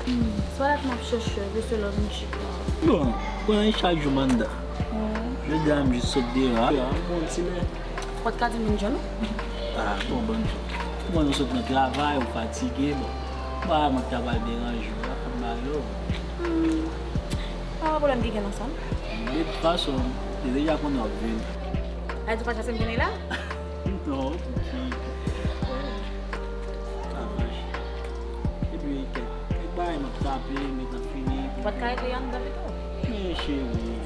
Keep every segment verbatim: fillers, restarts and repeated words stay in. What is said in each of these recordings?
Hmm, se pa dat m ap chèche w, se lè w vin chita. Bon, konnen chak jou m anndan. Jodi a m jis sot deyò a, m pran yon ti lè. Ou pa t ka di m vin jwenn ou? Ah, bon, bann jou. Ou konn ou sot nan travay, ou fatige, bon. M pa wè mwen t ap al deranje w la, fò m ba yo. Hmm. Pa wè pwoblèm ki gen nan sa, non. De tout fason, yo deja konnen w ap vini. A di w pa t chase m vini la? Non, pitit. Ah, vache. Epi, kèk, kèk bagay m ap tape, m gentan fini. Ou pa t ka rete anndan pito? Men, cheri,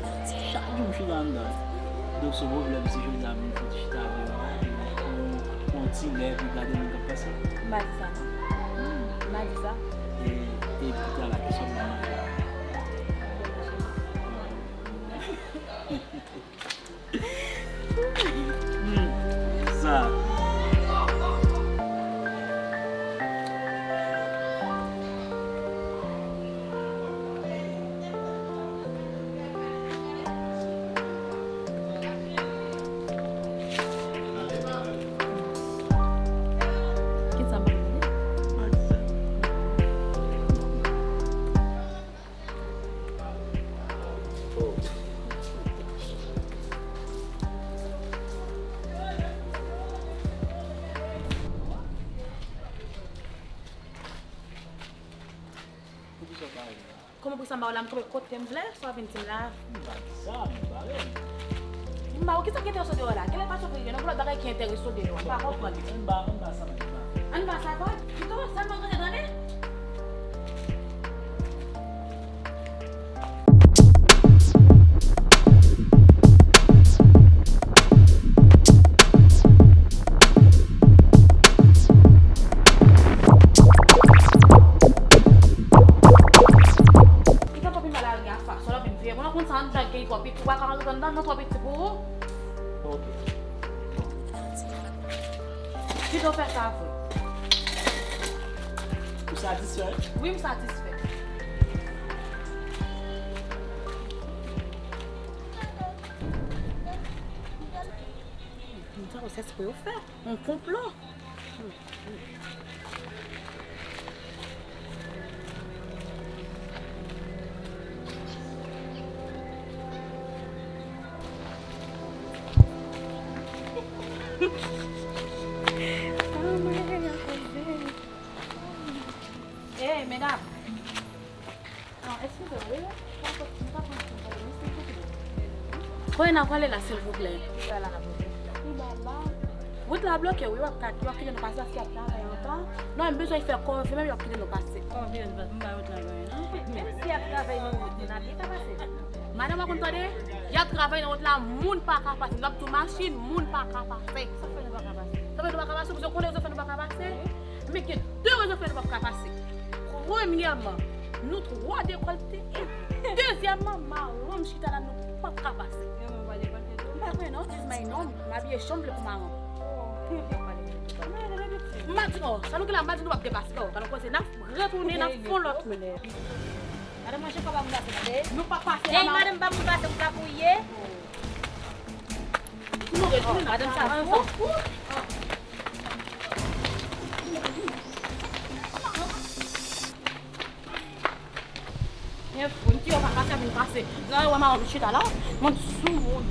chak jou m chita anndan. Donk, se pwoblèm si jodi a m vin fè ti chita deyò a, epi pou, pou yon ti lè, epi gade moun k ap pase. M pa di sa, non. Hmm. M pa di sa. E, e pita la, kisa w pral manje la? Hmm, sa. Kisa m ap tande? Poukisa w pa ale la? Kòman poukisa m pa ale la? M kanpe kote m vle, sa w ap vin di m la? M pa di sa, men pale m. M ba ou, kisa ki enterese w deyò la? Genlè pa sou prive non, pou lòt bagay ki enterese w deyò, m pa konprann. Ann ba, ann ba sa, ann ba. Ann ba sa, pito, sa nou rantre tande? Pito, papi, m al lage afè sa, w ap vin veye. Mwen, konn sa, anndan gen twò piti, w pa ka rantre anndan, non, twò piti pou ou. Ok. Pito fè sa vre. Ou satisfè? Wi, m satisfè. Moun sa yo se espre yo fè. Yon konplo. Ey, medam! Non, eskize m, wi. Kote n ap prale la, silvouplè? Li ba la, n ap monte. Li ba la. Wout la bloke, wi, w ap ka, w ap kite nou pase paske y ap travay anba. Non, m bezwen fè kòve, menm y ap kite nou pase. Kòve, m ba wout la, non. Menm si y ap travay nan wout, moun ap byen ka pase. Madanm, w konn tande? Y ap travay nan wout la, moun pa ka pase. N ap tou machin, moun pa ka pase. Sa fè nou pa ka pase? Sa fè nou pa ka pase, paske w konnen rezon fè nou pa ka pase? Men gen de rezon fè nou p ap ka pase. Premyèman, nou twò dekòlte. E dezyèmman, madanm chita la, nou p ap ka pase. M pa kwè non, this is my norm. M abiye jan m vle pou madanm. M pa di non, sa nou gen la, m pa di nou p ap depase. Non, pa nou koze, n ap retounen, n ap fè yon lòt koulè. Madanm manje kòb a moun pase, tande? Nou p ap pase la, madanm. Madanm pa moun pase, ou ka fouye. Madanm sa fou. Yon fou, m di yo pa pase, vin pase. Lè yo wè madanm chita la, moun sou moun.